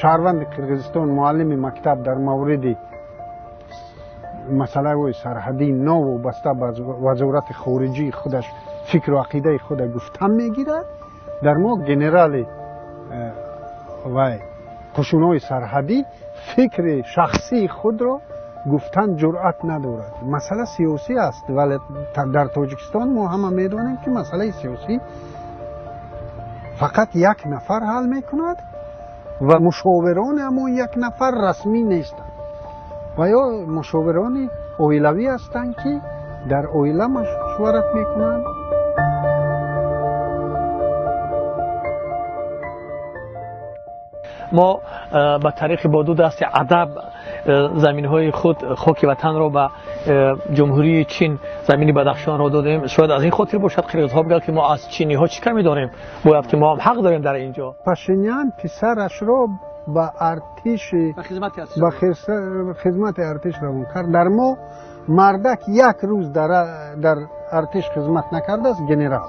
Шаҳрванди Қирғизистон, муаллими мактаб, дар мавриди масъалаҳои сарҳадӣ новобаста ба вазорати хориҷии худаш фикру ақидаи худа гуфтан мегирад. Дар мо генерали вай қушунҳои сарҳадӣ фикри шахсии худро гуфтан ҷуръат надорад. Масъала сиёсӣ аст, вале дар Тоҷикистон мо ҳама медонем, ки масъалаи сиёсӣ фақат як нафар ҳал мекунад ва мушовирони ҳамон як нафар расмӣ нестанд ва ё мушовирони оилавӣ ҳастанд, ки дар оила машварат мекунанд. Мо ба тариқи бо ду дасти адаб заминҳои худ, хоки ватанро ба Ҷумҳурии Чин, замини Бадахшонро додем. Шояд аз ин хотир бошад, қирғизҳо бигӯянд, ки мо аз чиниҳо чӣ каме дорем, бояд ки мо ҳам ҳақ дорем дар ин ҷо. Пашинян писарашро ба артиши ба хизмати артиш равон кард. Дар мо мардак як рӯз дар артиш хизмат накардааст, генерал.